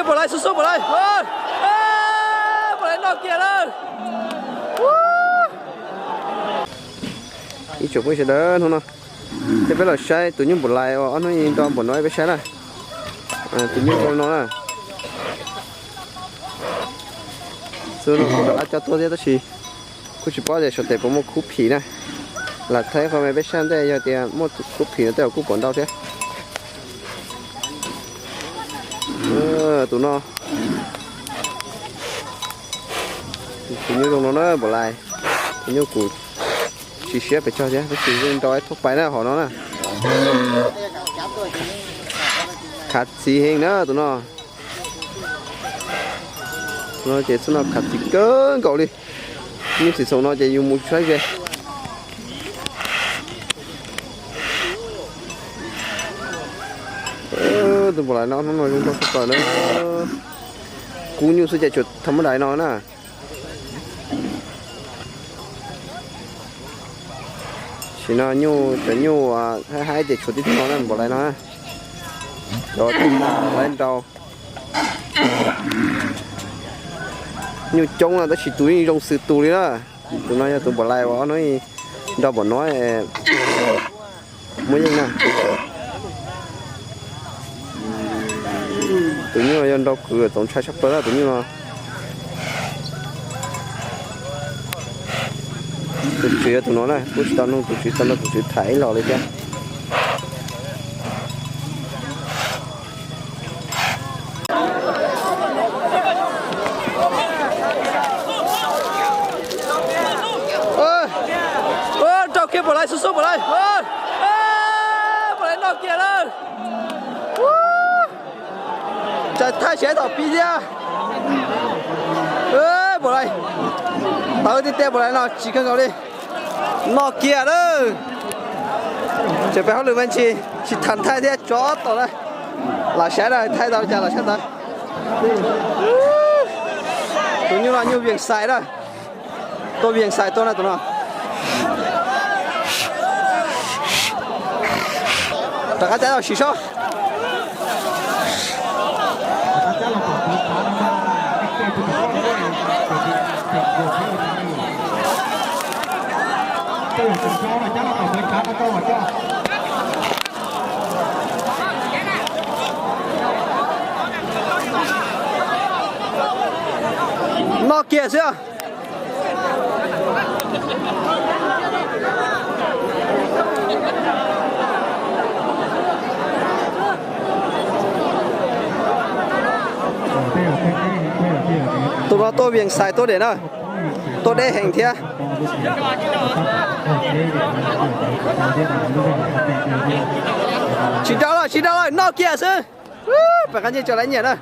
Npam Lais xub xub Npam Lais, Npam Lais noj kiag lawm. Ib tsoom phooj ywg sawv daws, hnub no ces peb los saib tus nyuj Npam Lais uas ob hnub nto Npam Nuav peb saib na. Tus nyuj zoo no na. Xub no kuv rov qab coj tuaj thiab tab sis kuj tsis paub tias saum tes puas muaj khub phim na. Lam thaij qhov me peb saib ntej yog tias muaj khub phim no tej zaum kuj pom ntau thiab. Tus no, tus nyuj zoo no na Npam Lais. Tus nyuj kuj tsis siab pes tsawg thiab tab sis yeej nrau ib thoob pais na hom no na. Khav txiv heev na tus no. No ces xub no khav txiv kawg nkaus li. Nyuj txiv xoo no ces yus mus saib ze. Tus Npam Lais no hnub no zoo nkauj tshaj plaws na. Kub nyuj xwb ces tshuav thaum mab dais no na. Sim no nyuj cov nyuj haib haib ces tshuav tib tug no na Npam Lais no. Cov tib Npam Lais nrau. Nyuj coob no tab sis tus yeej zoo xws tus li na. Tus no yog tus Npam Lais uas ob hnub nto Npam Nuav muaj yeej na. Tus nyuj no yog nrau kwv txaus ntshai tshaj plaws na tus nyuj no. Tus tswv yog tus no na, kuj tsis tau nug tus tswv, tau nrog tus tswv tham ib los li thiab. Rau kiag Npam Lais xub xub Npam Lais, Npam Lais noj kiag lawm. Thaij siab tom pib thiab. Npam Lais, tawv tiag tiag Npam Lais no tsis kawg nkaus li. Noj kiag lawm. Tseem peb hauj lwm me ntsis tsis tham thaij thiab tsov tom na. Lam saib na, thaij tau li cas lam saib ntawd. Tus nyuj no nyuj Vias Xais na. Tuaj Vias Xais tuaj na tus no. Rov qab cab los sim sob. Noj kiag xwb. Tus no tuaj Vias Xais tuaj deb na, tuaj deb heev thiab. Tsis nrau lawm, tsis nrau lawm, noj kiag xwb. Pem qab nyiaj tso lawv nyiam na.